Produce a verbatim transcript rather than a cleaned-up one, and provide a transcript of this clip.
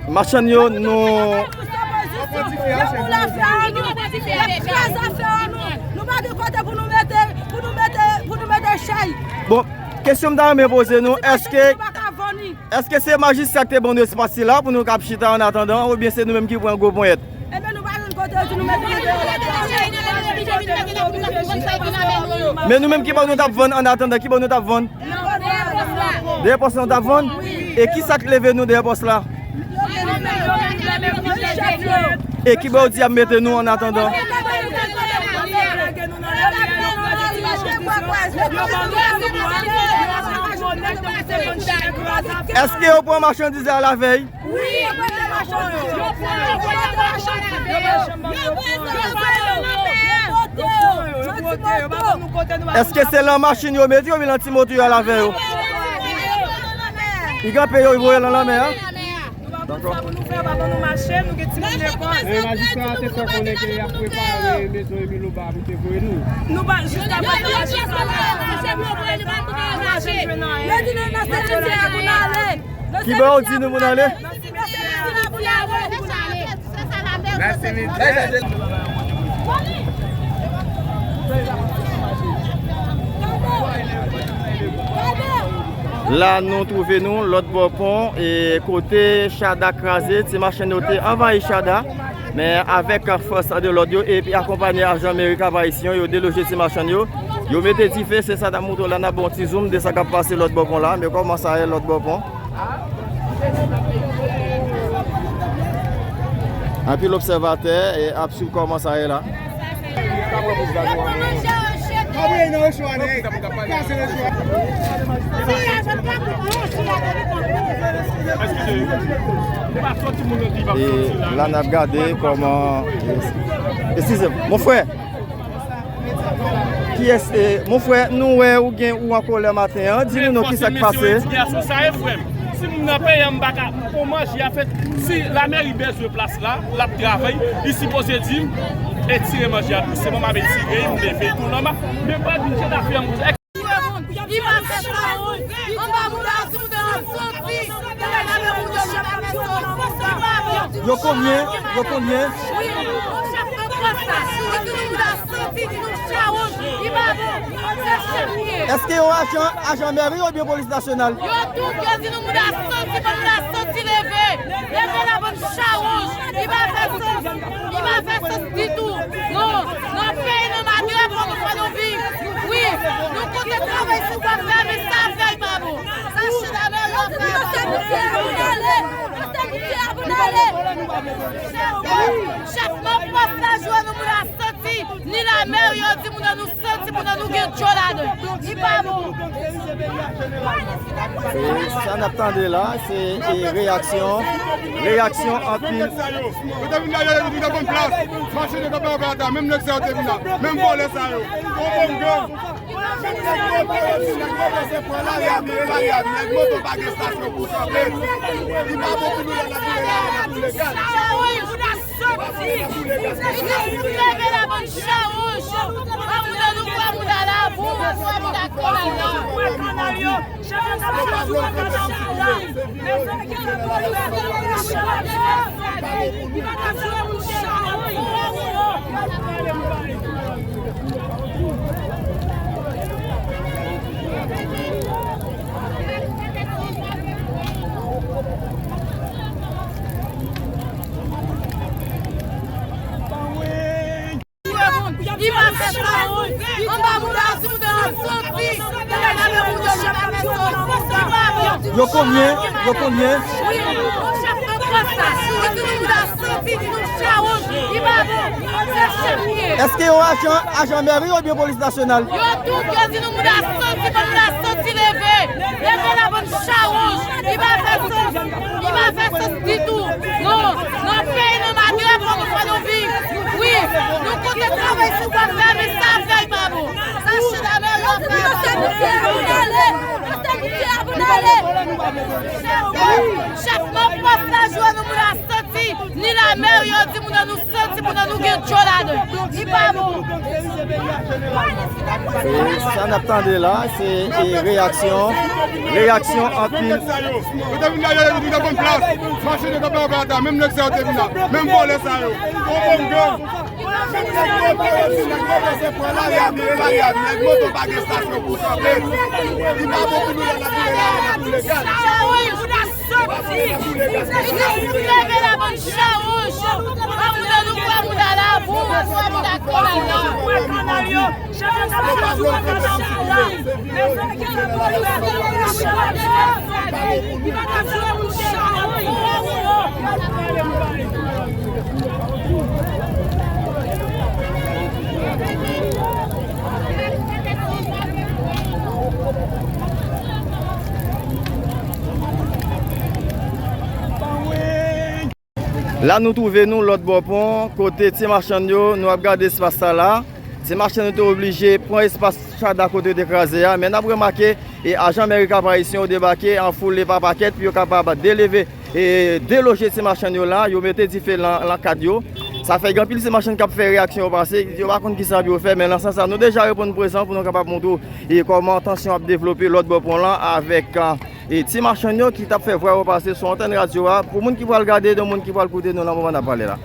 Machann yo, nou. Nou pa gen kote pou nou mete, pou nou mete, pou nou mete chay. Bon, kesyon m ta renmen poze nou, èske, èske se majistra ki te ban nou espas sila pou nou kab chita an atandan, oubyen se nou menm ki pran gwo ponyèt? Ebyen, nou pa jwenn kote yo di nou mete nou deyò la. Men nou menm, ki bò nou t ap vann an atandan, ki bò nou t ap vann? Dèyè pòs la nou t ap vann? E kisa k leve nou dèyè pòs la? E ki bò yo di y ap mete nou an atandan? Èske yo pran machandiz la lavèy? Wi, yo prete machann yo. Yo prete machann yo. Yo prete machann yo. Yo pote yo. Yo pote yo. Yo pa ban nou kote nou al. Èske se lan machin yo mete yo oubyen lan ti moto yo al avè yo? Li kanpe yo voye lan lanmè a. Nou pa konn sa pou nou fè, yo pa ban nou mache, nou gen timoun lekòl. Men majistra te fè konnen ke y ap prepare mezon Emile Loba pou te voye nou. Nou pa, jiskaprezan majistra pa. Nou pa janm jwenn anyen. Yo di nou nan sekirite pou n ale. Ki bò yo di nou pou n ale? La nou twouve nou lòt bò pon e kote chada kraze, ti machann yo te anvayi chada. Men avèk fòs de lòd yo epi akonpanye ajan meri Kap Ayisyen yo, yo deloje ti machann yo. Yo mete dife, se sa n ap montre w la, n ap ba w yon ti zoom de sa k ap pase lòt bò pon la. Men kòman sa ye lòt bò pon. Anpil obsèvatè e ap swiv kòman sa ye la. E la n ap gade kòman. Eskize m, mon frè. Kiyès, e, mon frè, nou wè ou gen ou an kolè maten an. Di nou non, kisa k pase? Sa e frè m. Si moun nan peye m, m pa ka, pou manje a fèt, si lamèri bezwen plas la, l ap travay, li sipoze di m, etire manje a tou. Se mwen m ap etire, m leve tou nòmal. Men pa di m chèf afè m konsa. Li pa fè sa, anba mouda, si mouda ap soti, li pa fè mouda, li pa fè sa. Li pa bon. Yo konbyen? Yo konbyen? Wi, yon chèf nan pòs la. Li di nou mouda soti, di nou chawonj, li pa bon. Se chèf li ye. Èske yon ajan, ajan mèri oubyen polis nasyonal? Yo tout, yo di nou mouda soti, bon mouda soti leve. Leve la bann chawonj. Li pa fè sans. Li pa fè sans ditou. Non, nan peyi nou, malgre pou nou fè nou viv. Wi, nou konte travay sou kò fè, men sa fè l pa bon. Sa chita nan yon travay. Chèf nan pòs la jwe nou moun a santi, ni lamè yo di moun an nou santi moun an nou gen djòl ladan. Li pa bon. E sa n ap tande la, se, e, reyaksyon, reyaksyon anpil. Yo te vin la, yo te vin nan bon plas. Machin yo t ap lavay atè, menm nèg sa yo te vin la. Menm vòlè sa yo. Yon bon gang. Nèg moto pa gen estasyon pou kanpe. Li pa bon pou nou lè n ap vin la, n ap vin legal. Leve la bann chawonj. Ann mouda nou pran mouda labou, pran mouda kanal la. Pran kanal yo. Chèf nan kanal yo, pran kanal yo. Mezanmi, ki lapolis, ki lapolis, chawonj. Ki pa ka jwe moun chawonj. Li pa fè sa. Anba mouda, si mouda ap soti, li pa fè mouda, li pa fè sa. Li pa bon. Yo konbyen? Yo konbyen? Wi, yon chèf nan pòs la. Li di nou mouda soti, di nou chawonj. Li pa bon. Se chèf li ye. Èske yon ajan, ajan mèri oubyen polis nasyonal? Yo tout, yo di nou mouda soti, bon mouda soti leve. Leve la bann chawonj. Li pa fè sans. Li pa fè sans ditou. Non, nan peyi nou, malgre pou nou fè nou viv. Wi, nou konte travay sou kò fè, men sa fè l pa bon. Sa chita nan yon travay. Chèf nan pòs la jwe nou moun a santi, ni la Mè yo di moun nan nou santi moun nan nou gen djòl ladan. Li pa bon. E sa n ap tande la, se, e, reyaksyon, reyaksyon anpil. Yo te vin la, yo te vin nan bon plas. Machin yo t ap bay ata, menm nèg sa yo te vin la. Menm vòlè sa yo. Yon bon gang. Menm nèg moto yo di, nèg moto se pran lari a vire lari a, nèg moto pa gen estasyon pou kanpe. Li pa bon pou nou lè n ap vire lari a pou legal. Soti! Leve la bann chawonj! Ann nou pran moun a labou, pran moun a kanal la. La nou twouve nou lòt bò pon, kote ti machann yo, nou ap gade espas sa la. Ti machann yo te oblije pran espas chada kote yo te kraze a, men n ap remake, e ajan meri Kap Ayisyen yo debake an foule pa pakèt pou yo kapab deleve e deloje ti machann yo la, yo mete dife lan, lan kad yo. Sa fè gen anpil ti machann k ap fè reyaksyon yo pase, yo pa konn kisa pou yo fè, men nan sans sa, nou deja reponn prezan pou nou kapab montre w e kòman tansyon ap devlope lòt bò pon lan avèk, e, ti machann yo ki t ap fè vwa yo pase sou antèn radyo a. Pou moun ki pral gade, de moun ki pral koute nou nan moman n ap pale la.